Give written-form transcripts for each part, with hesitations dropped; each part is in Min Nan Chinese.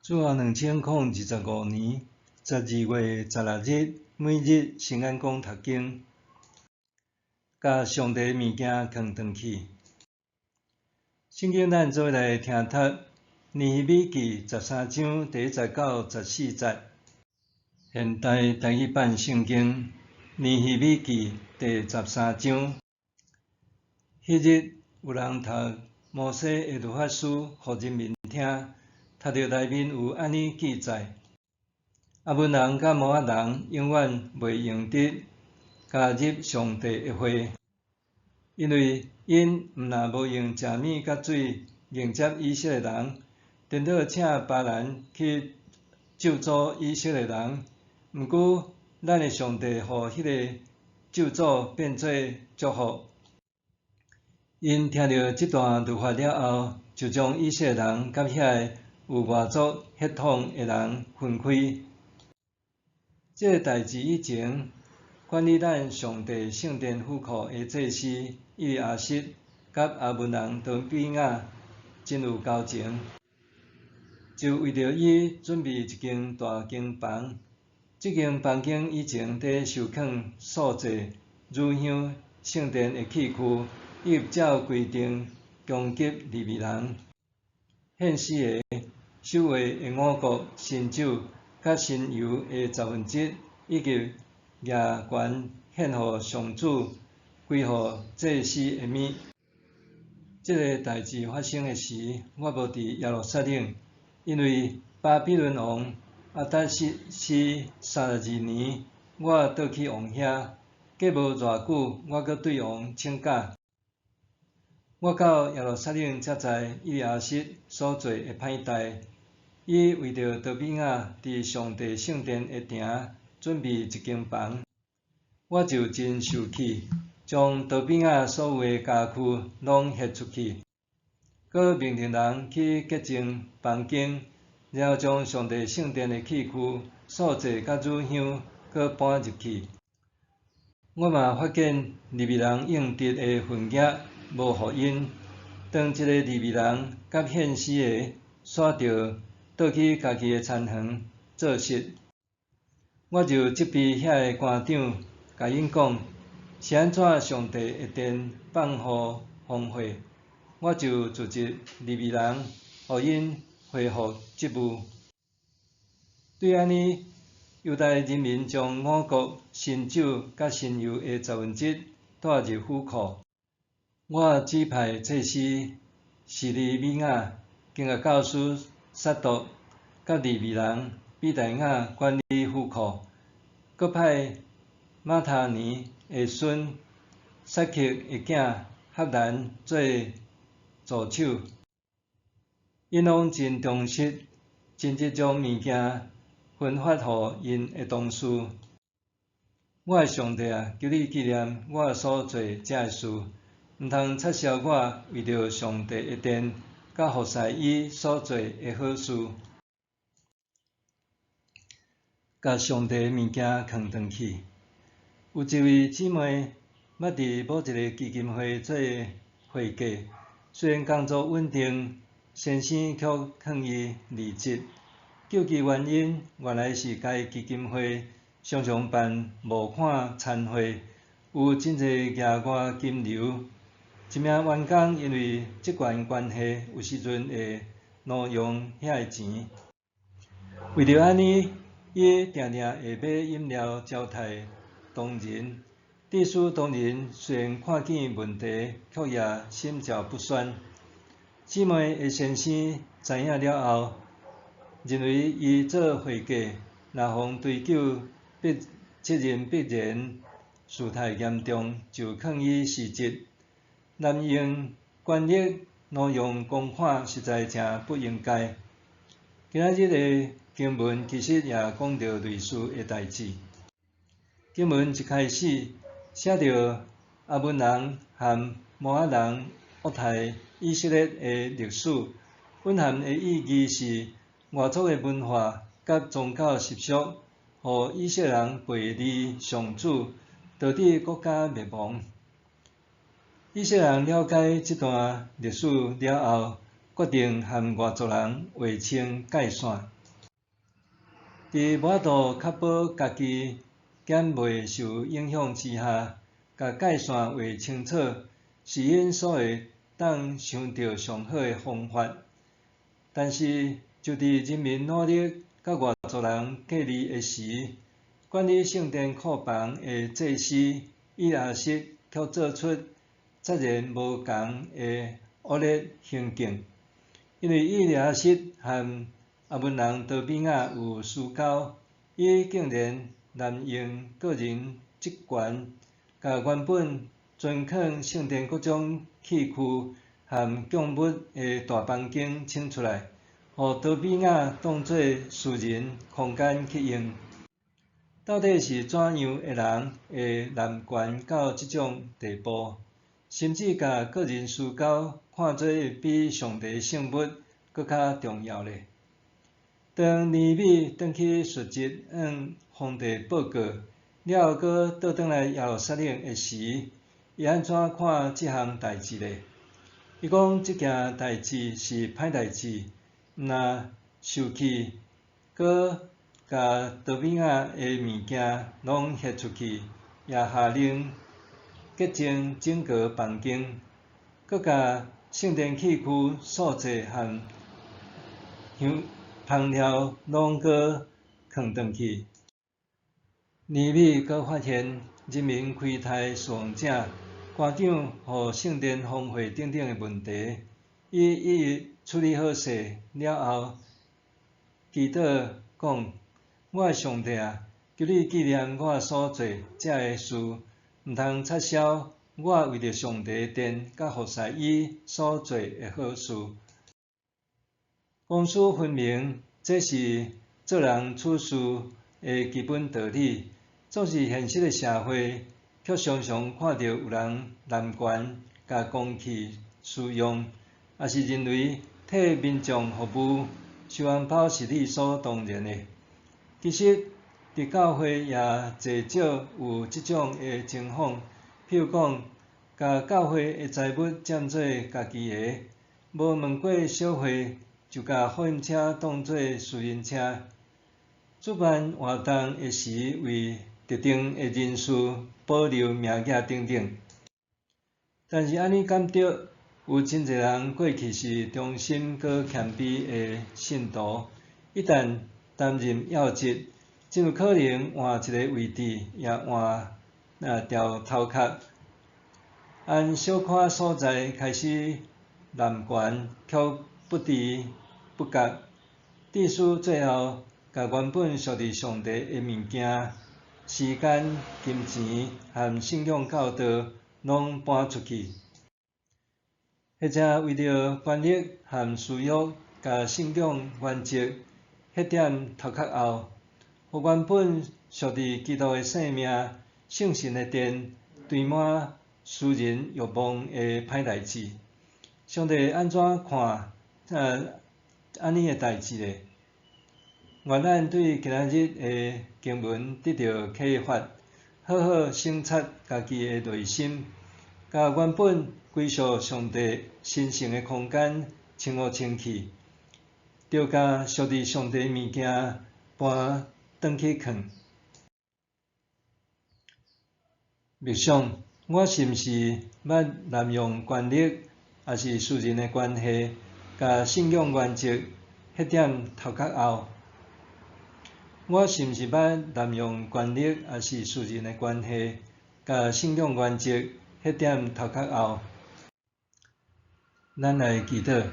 主後2025年12月16日，每日聖眼光讀經，共上帝物件囥轉去。聖經咱做伙來聽讀尼希米記十三章第一節到十四節。現代台語版聖經尼希米記第十三章。彼日有人讀摩西的律法書予人民聽。讀著內面有按呢記載：亞捫人佮摩押人永遠袂用得加入上帝的會，因為𪜶毋但無用食物佮水迎接以色列人，顛倒請巴蘭去咒詛以色列人。毋過，咱的上帝予彼个咒詛變做祝福。𪜶聽著這段律法了後，就將以色列人佮遐个有外族血統的人分開。這个代誌以前，管理咱上帝聖殿府庫的祭司以利亞實佮亞捫人多比雅真有交情，就為著伊準備一間大間房。這間房間以前佇收囥素祭、乳香、聖殿的器具，以及照規定供給利未人、獻死的、守衛的五穀、新酒佮新油的十分之一，以及額權獻予上主、歸予祭司的物。這个代誌發生的時，我無佇耶路撒冷，因為巴比倫王亞達薛西32年，我倒去王遐，過無偌久，我閣對王請假。我到耶路撒冷才知以利亞實所做的歹代。伊為著多比雅佇上帝聖殿的埕準備一間房，我就真受氣，將多比雅所有的家具攏歇出去，閣命令人去潔淨房間，然後將上帝聖殿的器具、素祭佮乳香閣搬入去。我嘛發現利未人應得的份額無予𪜶。當一個利未人佮獻死的煞著倒去家己的田園做穡，我就責備遐个官長，共𪜶講：是按怎上帝的殿放予荒廢？我就辭職利未人，予𪜶恢復職務。對按呢，猶大人民將五穀、新酒佮新油的十分之一帶入府庫。我指派祭司示利米亞、經學教師撒督佮利未人比大雅管理府庫，閣派馬他尼的孫撒克的囝哈蘭做助手。𪜶攏真忠實，真實將物件分發予𪜶的同事。我的上帝啊，求你紀念我所做這个事，毋通撤銷我為著上帝的殿佮服侍伊所做的好事。共上帝物件囥轉去。有一位姊妹捌佇某一个基金會做會計，雖然工作穩定，先生卻勸伊離職。究其原因，原來是該基金會常常辦募款餐會，有真濟額外金流。一名員工因為職權關係，有時陣會挪用遐个錢。為著按呢，伊定定會買飲料招待同仁。致使同仁雖然看見問題，卻也心照不宣。姊妹的先生知影了後，認為伊做會計，若予追究必責任必然事態嚴重，就勸伊辭職。濫用權力、挪用公款，實在誠不應該。今仔日的經文其實也講著類似的代誌。經文一開始寫著亞捫人和摩押人虐待以色列的歷史，蘊含的意義是外族的文化佮宗教習俗，予以色列人背離上主，導致國家滅亡。以色列人了解這段歷史了後，決定和外族人劃清界線。佇無法度確保家己敢袂受影響之下，共界線畫清楚，是𪜶所會當想著上好的方法。但是，就佇人民努力佮外族人隔離的時，管理聖殿庫房的祭司以利亞實卻做出截然無仝的惡劣行徑。因為以利亞實和亞捫人多比亞有私交，伊竟然濫用個人職權，共原本存囥聖殿各種器具和供物的大房間請出來，予多比亞當做私人空間去用。到底是怎樣的人會濫權到這種地步，甚至共個人私交看做比上帝聖物閣較重要咧？當尼希米轉去述職向皇帝報告了後，閣倒轉來耶路撒冷的時，伊按怎看這項代誌咧？伊講這件代誌是歹代誌，毋若受氣，閣共多比亞的物件攏獻出去，也下令潔淨整個房間，閣共聖殿器具、素祭和香香料攏閣囥轉去。尼希米閣發現人民虧待侍奉者、官長予聖殿荒廢等等的問題，伊一一處理好勢了後，祈禱講：我的上帝啊，求你紀念我所做這个事，毋通擦銷我為著上帝的殿佮服侍伊所做的好事。公私分明，這是做人處事的基本道理。總是現實的社會，卻常常看著有人濫權，共公器私用，抑是認為替民眾服務、收紅包是理所當然的。其實，佇教會也濟少有這種的情況，譬如講，共教會的財物佔做家己的，無問過小會就共福音車當做私人車。主辦活動的時，為特定的人士保留名額等等。但是按呢敢對？有真濟人過去是忠心閣謙卑的信徒，一旦擔任要職，真有可能換一个位置，也換條頭殼，按小可所在開始濫權，卻不知不覺，致使最後，共原本屬佇上帝的物件、時間、金錢和信仰教導，攏搬出去，或者為著權力和私欲，共信仰原則彼點頭殼後，予原本屬佇基督的性命、聖神的殿，堆滿私人欲望的歹代誌。上帝按怎看按呢的代誌咧？願咱對今仔日的經文得著啟發，好好省察家己的內心，共原本歸屬上帝神聖的空間清予清氣，著共屬佇上帝物件搬轉去囥。默想，我是毋是捌濫用權力，抑是私人的關係，共信仰原則彼點頭殼後？我是毋是捌濫用權力，抑是私人的關係，共信仰原則彼點頭殼後？咱來祈禱，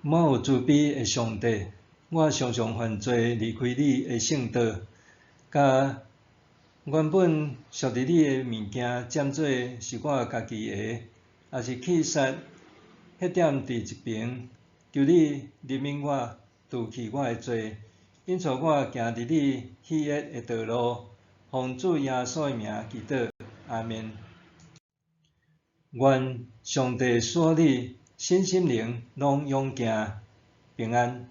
滿有慈悲的上帝，我常常犯罪，離開你的聖道，共原本屬佇你的物件佔做是我家己的，抑是去殺彼點佇一爿，求你憐憫我，除去我的罪，引帶我行佇你喜悅的道路，奉主耶穌的名祈禱，阿們。願上帝賜予你身心靈攏勇健平安。